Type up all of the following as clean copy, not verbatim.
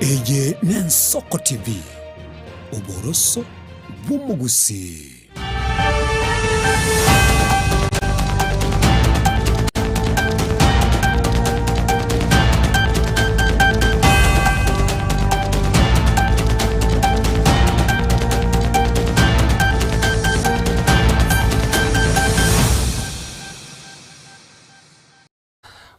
Eye n'Ensoko TV, oboroso bw'omogusii.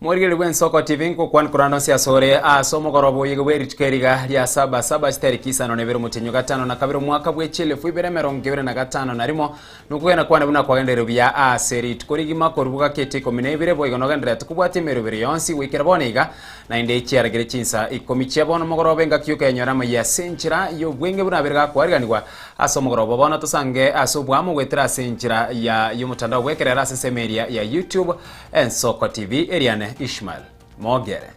Morigereria bw'Ensoko TV nkokwana koranda onsi asore ase omogoroba oyiga bwe rituko eriga ria saba saba chitariki isano na ibere omotienyi gatano na kabere omwaka bwe chielfu ibere emerongo ebere na gatano na rimo nokogenda kwane buna kwagenderire buya ase rituko rigima korwa bogakete ikomi na ibere boigo nogendererete kobwatia emeroberi yonsi goikera bono iga naende chiaragire chinsa ikomi chia bono mogoroba engaki yokenyora amaiyo ase enchera y'obwenge buna abere gakoariganigwa Ase omogoroba bono tosange ase obwamo goetera ase enchera ya y'omotandao bw'ekerero ase ensemo eria ya YouTube Ensoko TV eriane Ishmael Mogere.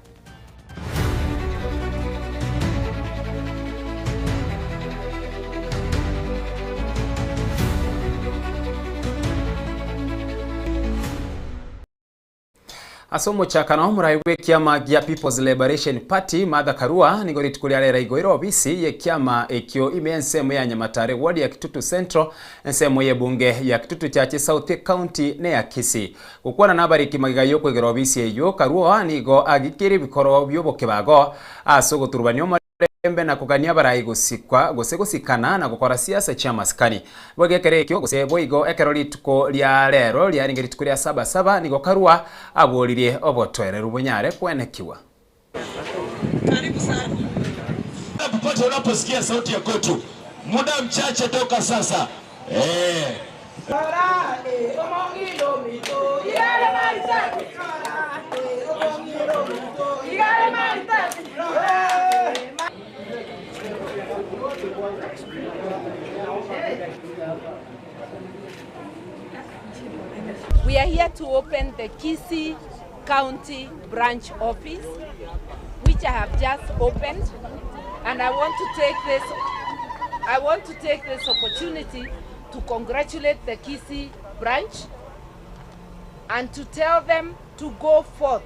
Ase omochakano, omorai bw'ekiama gia People's Liberation Party, Martha Karua, nigo rituko ria rero aigoire obisi y'ekiama ekio ime ensemo ya Nyamatare ward ya Kitutu Central, ensemo y'ebunge ya Kitutu Chache South County neya Kisii. Gokwana nabariki magega y'okoigora obisi eyio, Karua nigo agikeire ebikoro bi'obokebago ase ogoturubania omorembe Embe na kogania abarai gosikwa gose gosikana na gokora siasa chi'amasikani. Boigo ekero ekio, gose boigo ekero rituko ria rero riarenge rituko ria saba saba, nigo Karua aboririe obotoereru bonyare kwenekigwa. Karibu sana. Popote unaposikia sauti ya kwetu, muda mchache toka sasa eh. We are here to open the Kisii County Branch Office, which I have just opened, and I want to take this I want to take this opportunity to congratulate the Kisii branch and to tell them to go forth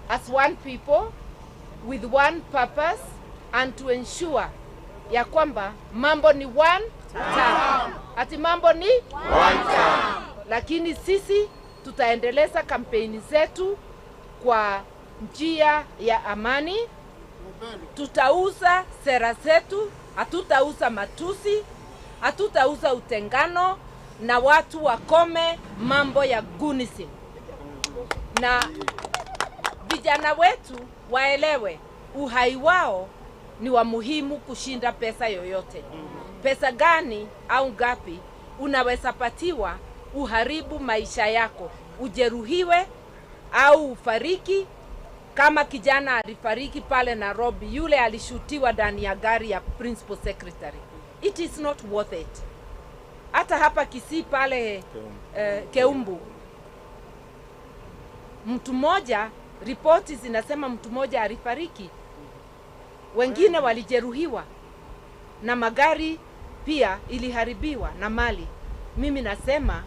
as one people with one purpose and to ensure ya kwamba mambo ni one term. Ati mambo ni one term. Lakini sisi tutaendeleza kampeni zetu kwa njia ya amani. Tutauza sera zetu, hatutauza matusi, hatutauza utengano, na watu wakome mambo ya gunism, na vijana wetu waelewe uhai wao ni wa muhimu kushinda pesa yoyote. Pesa gani au ngapi unaweza patiwa uharibu maisha yako, ujeruhiwe au ufariki kama kijana alifariki pale Nairobi, yule alishutiwa ndani ya gari ya principal secretary. It is not worth it. Hata hapa Kisii pale eh, Keumbu mtu mmoja, ripoti zinasema mtu mmoja alifariki, wengine walijeruhiwa na magari pia iliharibiwa na mali. Mimi nasema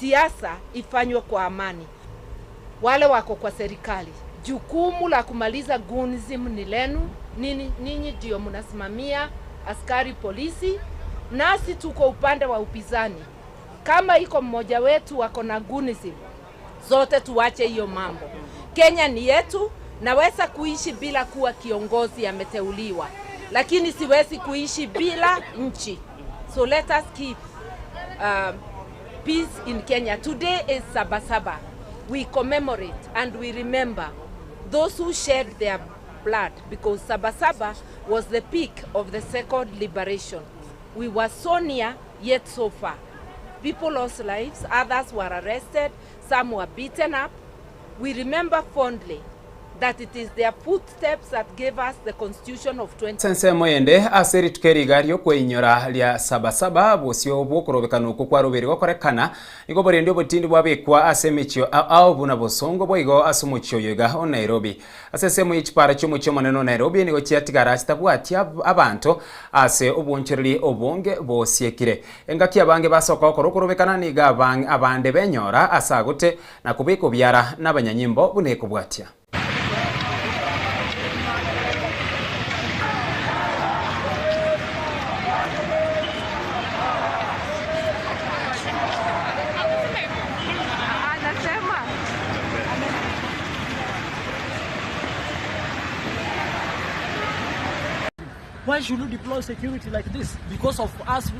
siasa ifanywe kwa amani. Wale wako kwa serikali, jukumu la kumaliza gunism ni lenu. Nini, ninyi ndio mnasimamia askari polisi, nasi tuko upande wa upinzani. Kama iko mmoja wetu wako na gunism, zote tuache hiyo mambo. Kenya ni yetu. Naweza kuishi bila kuwa kiongozi ameteuliwa, lakini siwezi kuishi bila nchi. So let us keep um, peace in Kenya. Today is Sabasaba. We commemorate and we remember those who shed their blood because Sabasaba was the peak of the second liberation. We were so near, yet so far. People lost lives, others were arrested, some were beaten up. We remember fondly that it is their footsteps that gave us the constitution of 20. Ase ensemo ende, ase rituko eri iga ri'okweinyora ria Sabasaba, bosio bw'okorobekana okwo kwarobeire gokorekana, nigo borendi obotindi bwabekwa ase emechio ao ao buna Bosongo boigo ase omochie oyo iga o Nairobi. Ase ensemo ye chipara chi'omochie omonene o Nairobi nigo chiatigara chitabwati abanto ase obwonchoreri obonge bosiekire. Engaki abange basoka gokora okorobekana nigo abande benyora ase agote na kobeka obiara nabanyanyimbo buna ekobwatia. Why should you deploy security like this because of us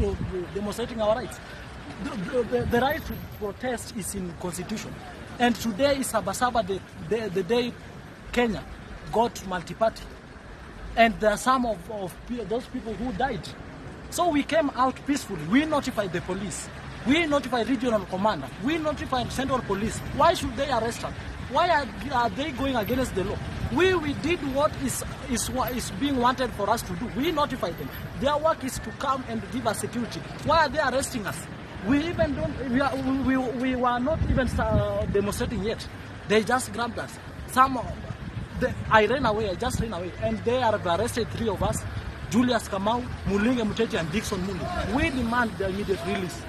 demonstrating our rights? The, the, the right to protest is in constitution. And today is Sabasaba, the, the, the day Kenya got multi-party. And there are some of, of those people who died. So we came out peacefully. We notified the police. We notified regional commander. We notified central police. Why should they arrest us? Why are, are they going against the law? We, we did what is, is, is being wanted for us to do. We notified them. Their work is to come and give us security. Why are they arresting us? We even don't, we, are, we, we, we were not even demonstrating yet. They just grabbed us. Some, the, I ran away, I just ran away. And they have arrested three of us, Julius Kamau, Mulinge Muteti, and Dixon Muli. We demand their immediate release.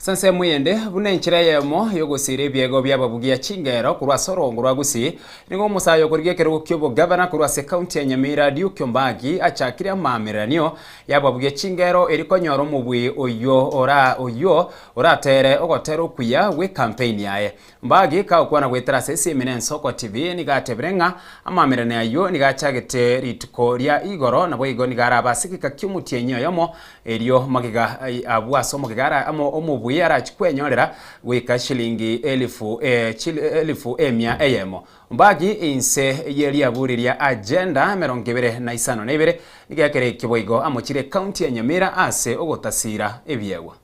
Ase ensemo eyende, buna enchera eyemo y'ogosiira ebiegwa bi'ababugia chingero korwa ase orongo rwa Gusii, nigo omosae okorigia ekerogo ki'obogavana korwa ase ekaunti ya Nyamira Duke Ombagi achakire amaamereranio y'ababugia chingero erio konyora omobui oyio ora oyio oratere ogotera okuya gw'ekampeini yaye. Ombagi kagokwana goetera ase esimi na Ensoko TV nigo atebire ng'a amaamereranio ayio nigo achagete rituko ria igoro naboigo nigo arabe ase egeka ki'omotienyi oyomo Erio magega abwo ase omogega ara amo omobui arachie kwenyorera goika shilingi elifu elifu emia eyemo. Mbagi inse ye riaburi ria Agenda 2052 nigo ekero ekio boigo amochire ekaunti ya Nyamira ase ogotasira ebiegwa.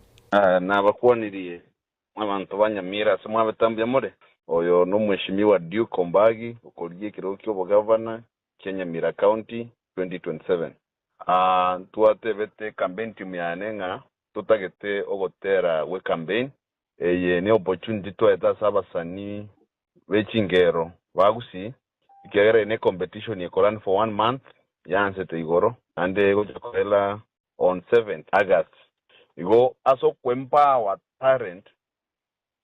Nabakwanirie mwabanto ba Nyamira ase mwabete mbuya more. Oyo nomweshimiwa Duke Ombagi okorigia ekerogo ki'obogavana kia Nyamira County 2027. Aa ntwatebete ecampaign team yane ng'a totagete ogotera gwe campaign. Eye ne opportunity twaete ase abasanii be chingero ba Gusii ekiagera eye ne competition eko run for one month yansete igoro naende egocha koera on 7th August. Igo ase oko empower talent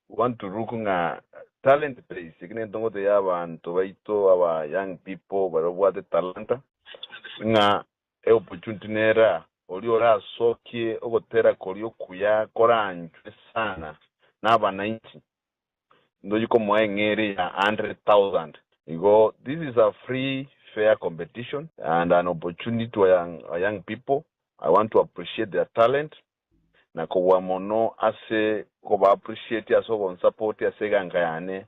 we want to look ng'a talent base eki nento ngotebia abanto baito aba young people baria babwate talanta ng'a Eopportunity nere aa, oria orasokie ogotera koria okuya koranchwe sana nabananchi, ntochie komoa eng'eria ya 100,000. Igo this is a free fair competition and an opportunity to our young people. I want to appreciate their talent na kobua mono ase koba appreciate ase ogonsupport ase eganka yane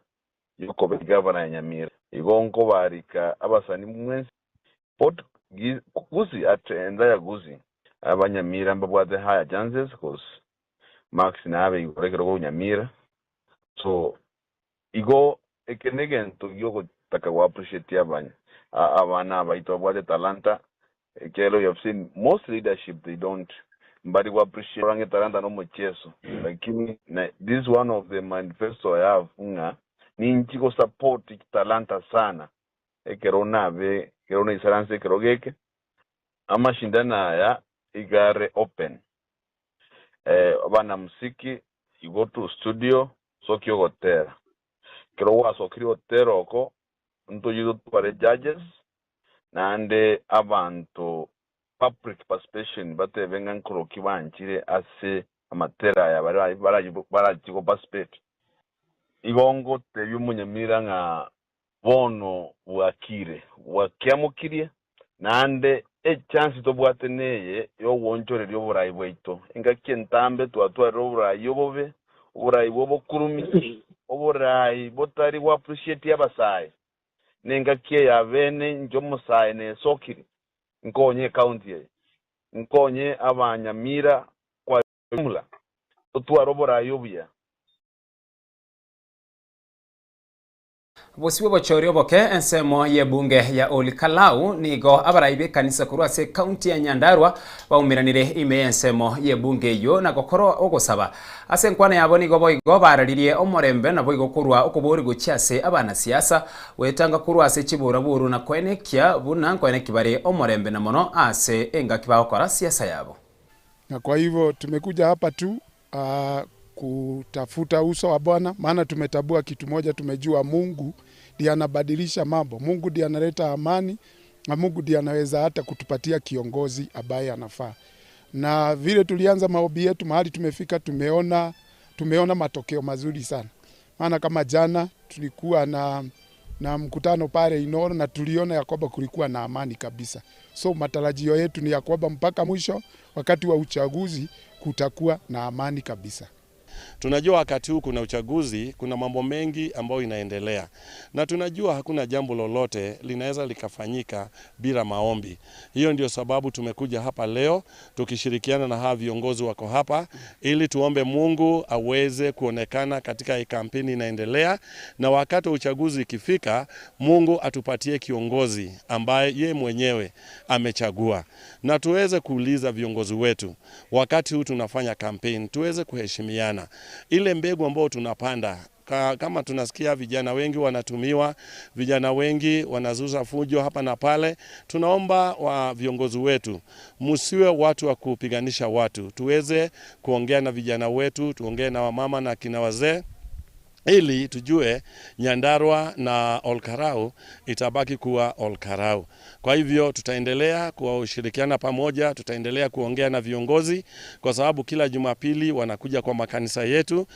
yokoba egavana ya Nyamira. Igo nkobarika abasani mwensi Port Gusii at entire Gusii abanyamira mbabwate higher chances cos marks nabe igoro ekero korwa Nyamira so igo eke negento giogotaka go appreciate abanya abana baito babwate talanta ekiagera you have seen most leadership they don't mbari go appreciate ng'a etalanta nomocheso lakini this is one of the manifesto I have ng'a ninchi go support chitalanta sana Ekero nabe ekero naisaranse ekerogo eke, amashindano aya iga are open. Abanamuziki you go to studio sokia ogotera. Ekero gwasokirie ogotera oko, ntoyie totware judges, naende abanto public participation batebe ng'a nkoroki banchire ase amatera aya baria barachie go participate. Igo ngotebia omonyamira ng'a Bono bwakire, bwakiamokirie, naende echansi tobwate neye y'ogwonchoreria oborai bwaito. Engaki entambe twatwarire oborai obobe, oborai bw'obokurumi, oborai botari go appreciate abasae. Nengaki eye abene inche omosae nesokire. Nkonye ecounty eye, nkonye abanyamira kwa jumla, totware oboraai obuya. Bosio bw'obochori oboke ensemo y'ebunge ya Ol Kalou nigo abarai b'ekanisa korwa ase ekaunti ya Nyandarua baumeranire ime y'ensemo y'ebunge eyio na gokora ogosaba. Ase enkwana yabo nigo boigo bararirie omorembe naboigo korwa okobori gochia ase abanasiasa goetanga korwa ase chiburaburu na koenekia buna nkoeneki bare omorembe na mono ase engaki bagokora siasa yabo. Na kwa hivyo tumekuja hapa tu kutafuta uso wa Bwana, maana tumetabua kitu moja, tumejua Mungu ndiye anabadilisha mambo, Mungu ndiye analeta amani na Mungu ndiye anaweza hata kutupatia kiongozi ambaye anafaa. Na vile tulianza maombi yetu mahali tumefika, tumeona, tumeona matokeo mazuri sana, maana kama jana tulikuwa na na mkutano pale Inoro na tuliona ya kwamba kulikuwa na amani kabisa. So matarajio yetu ni ya kwamba mpaka mwisho wakati wa uchaguzi kutakuwa na amani kabisa. Tunajua wakati huu kuna uchaguzi, kuna mambo mengi ambayo inaendelea, na tunajua hakuna jambo lolote linaweza likafanyika bila maombi. Hiyo ndio sababu tumekuja hapa leo tukishirikiana na hawa viongozi wako hapa, ili tuombe Mungu aweze kuonekana katika hii kampeni inaendelea, na wakati wa uchaguzi ikifika, Mungu atupatie kiongozi ambaye ye mwenyewe amechagua, na tuweze kuuliza viongozi wetu wakati huu tunafanya kampeni, tuweze kuheshimiana ile mbegu ambayo tunapanda kama tunasikia vijana wengi wanatumiwa, vijana wengi wanazuza fujo hapa na pale, tunaomba wa viongozi wetu msiwe watu wa kupiganisha watu, tuweze kuongea na vijana wetu, tuongee na wamama na kina wazee ili tujue Nyandarua na Olkarau itabaki kuwa Olkarau. Kwa hivyo tutaendelea kushirikiana pamoja, tutaendelea kuongea na viongozi kwa sababu kila Jumapili wanakuja kwa makanisa yetu,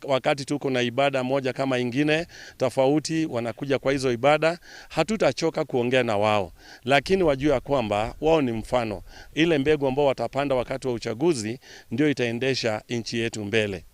wakati tuko na ibada moja kama ingine tofauti, wanakuja kwa hizo ibada. Hatutachoka kuongea na wao, lakini wajue ya kwamba wao ni mfano. Ile mbegu ambao watapanda wakati wa uchaguzi ndio itaendesha nchi yetu mbele.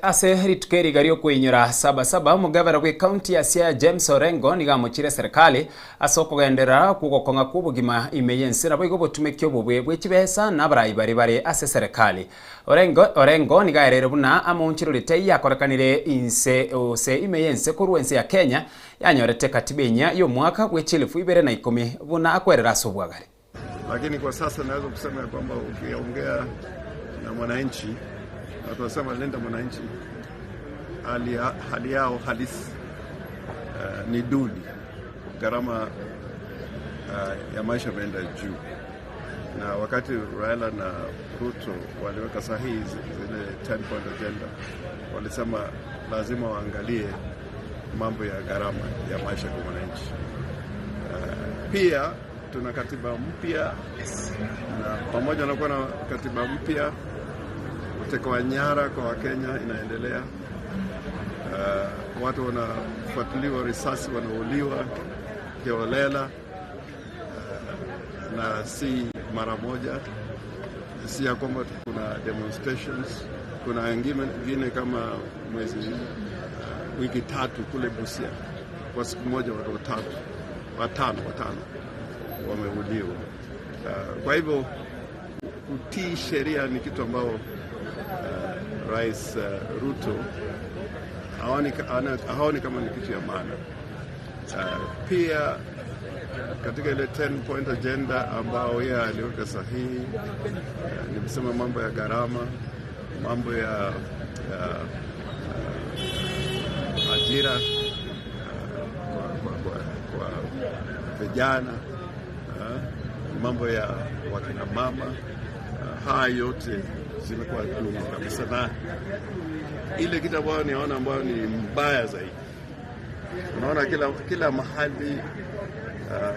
Ase rituko eriga riokoinyora Sabasaba, omogavana bwe ekaunti ya Siaya James Orengo nigo amochire eserikali ase okogenderera kw'ogokong'a kwa obogima ime y'ense naboigo obotumeki obobwe bwe chibesa na abarai baria bare ase eserikali. Orengo Orengo nigo aereire buna amaonchorori taiyo akorekanire inse ose ime y'ense korwa ense ya Kenya yanyorete katiba enyia y'omwaka bwe chielfu ibere na ikomi buna akwerera ase obwagare. Lakini kwa sasa naweza kusema ya kwamba ukiongea na mwananchi na tunasema linda mwananchi, hali, hali yao halisi ni duni, gharama ya maisha imeenda juu, na wakati Raila na Ruto waliweka sahihi zile 10 point agenda, walisema lazima waangalie mambo ya gharama ya maisha kwa mwananchi. Pia tuna katiba mpya, na pamoja na kuwa na katiba mpya, uteka wa nyara kwa Wakenya inaendelea. Watu wanafuatiliwa risasi, wanauliwa kiholela, na si mara moja, si ya kwamba kuna demonstrations. Kuna wengine kama mwezi wiki tatu kule Busia, kwa siku moja watu watatu watano watano wameuliwa. Kwa hivyo kutii sheria ni kitu ambao Rais Ruto haoni, haoni kama ni kitu ya maana. Pia katika ile 10 point agenda ambao yeye aliweka sahihi, nimesema mambo ya gharama, mambo ya, ya ajira kwa, kwa, kwa, kwa vijana, mambo ya wakina mama, haya yote zimekuwa duni kabisa, na ile kitu ambayo niona ambayo ni mbaya zaidi, unaona kila, kila mahali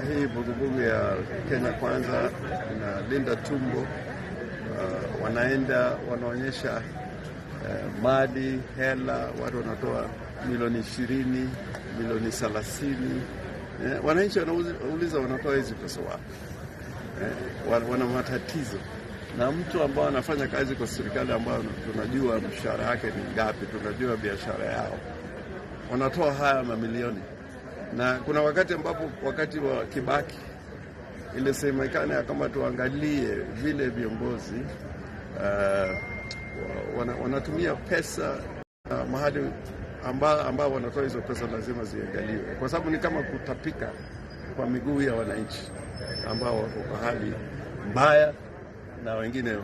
hii vuguvugu ya Kenya Kwanza na Linda Tumbo, wanaenda wanaonyesha mali hela, watu wanatoa milioni 20, milioni 30. Wananchi wanauliza wanatoa hizi pesa wapi? Wana matatizo na mtu ambao anafanya kazi kwa serikali ambayo tunajua mshahara yake ni ngapi, tunajua biashara yao, wanatoa haya mamilioni. Na kuna wakati ambapo wakati wa Kibaki Ilisemekana ya kwamba tuangalie vile viongozi uh, wanatumia pesa uh, mahali ambao amba wanatoa hizo pesa lazima ziangaliwe, kwa sababu ni kama kutapika kwa miguu ya wananchi ambao wako kwa hali mbaya, na wengine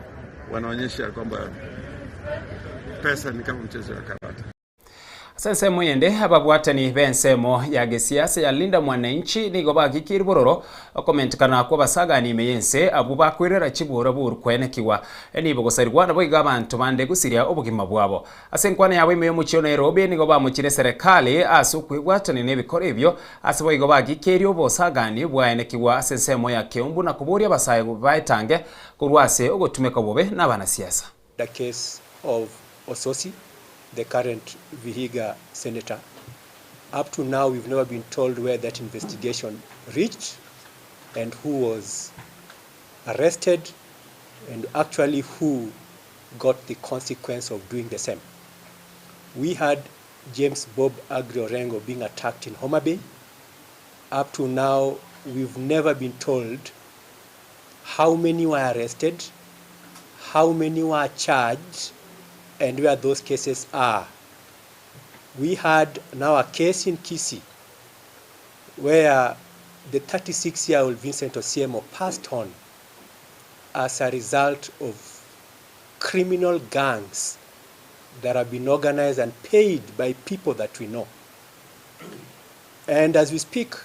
wanaonyesha kwamba pesa ni kama mchezo wa karata. Ase ensemo eyende, ababwatani b'ensemo ya gesiasa ya Linda Mwananchi nigo bagikirie bororo okomentekana kw'abasagani ime y'ense abwo bakoirera chiboro boru koenekigwa enibo gosarigwa naboigo abanto bande gosiria obogima bwabo. Ase enkwana yabo ime y'omochie o Nairobi nigo bamochire eserekari ase okwebwatania nebikoro ebio ase boigo bagikerie obosagani bwaenekigwa ase ensemo ya Keumbu na koboria abasae baetange korwa ase ogotumeka bobe nabanasiasa. The case of Osotsi, the current Vihiga senator. Up to now we've never been told where that investigation reached and who was arrested and actually who got the consequence of doing the same. We had James Bob Agri Orengo being attacked in Homa Bay. Up to now, we've never been told how many were arrested, how many were charged, and where those cases are. We had now a case in Kisii where the 36-year-old Vincent Osiemo passed on as a result of criminal gangs that have been organized and paid by people that we know. And as we speak,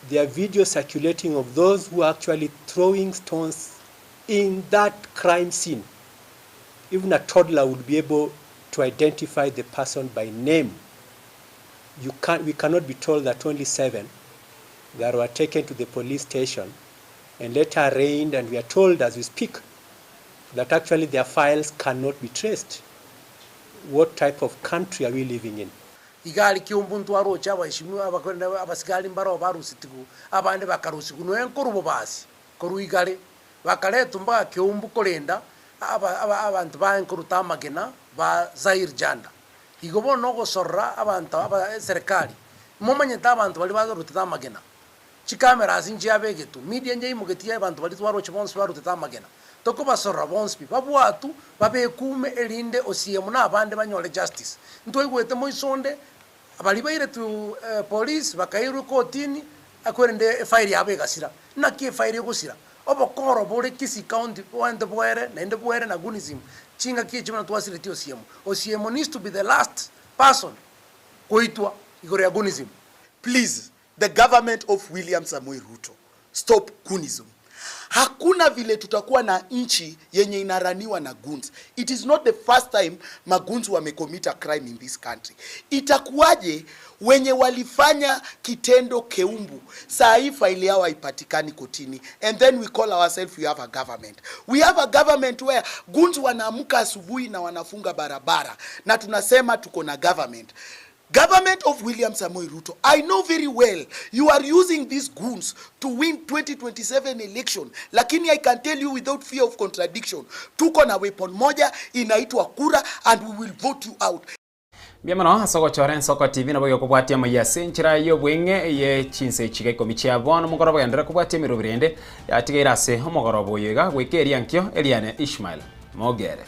there are videos circulating of those who are actually throwing stones in that crime scene. Even a toddler would be able to identify the person by name. You can't, we cannot be told that only 7 that were taken to the police station and later arraigned, and we are told as we speak that actually their files cannot be traced. What type of country are we living in? Iga aria Kiumbu ntwaroche abaeshimiwa abakorende abasigari mbaroo barusetigwe, abande bakarusigwa nonya nkorwa bobasi korwa igare, bakaretwa mpaka Kiumbu korenda aba aba abanto baye nkoruta amagena ba Zair Janda. Igo bono ogosorora abanto aba eserekari, momanyete abanto baria barutete amagena, Chicameras nchiabegetwe, media njaimogetie abanto baria twaroche bonsi barutete amagena. Tokobasorora bonsi pi, babwatwe, babekume erinde Osiemo na abande banyore justice. Ntwaigwete moiso onde, baria bairetwe police bakairwa ekotini, kwerende efairi yabo egasira. Naki efairi egosira? Obokoro bore Kisii County boente boere naende boere na gunism chingaki echi buna twasiretie Osiemo. Osiemo needs to be the last person goitwa igoro ya gunism. Please The government of William Samoei Ruto stop goonism. Hakuna vile tutakuwa na nchi yenye inaraniwa na goons. It is not the first time magoons wamecommit a crime in this country. Itakuwaje wenye walifanya kitendo Keumbu saa hii faili yao haipatikani kotini, and then we call ourselves we have a government. We have a government where goons wanaamka asubuhi na wanafunga barabara na tunasema tuko na government. Government of William Samoei Ruto, I know very well you are using these goons to win 2027 election, lakini I can tell you without fear of contradiction, tuko na weapon moja inaitwa kura and we will vote you out. Mbuya mono ase ogochora Ensoko TV nabo egokobwatia amaiyo ase enchera y'obweng'e ye chinsa echiga ikomi chia bono omogoroba genderera kobwatia emeroberi ende yatigaire ase omogoroba oyo iga goika eria nkio eriane Ishmael Mogere.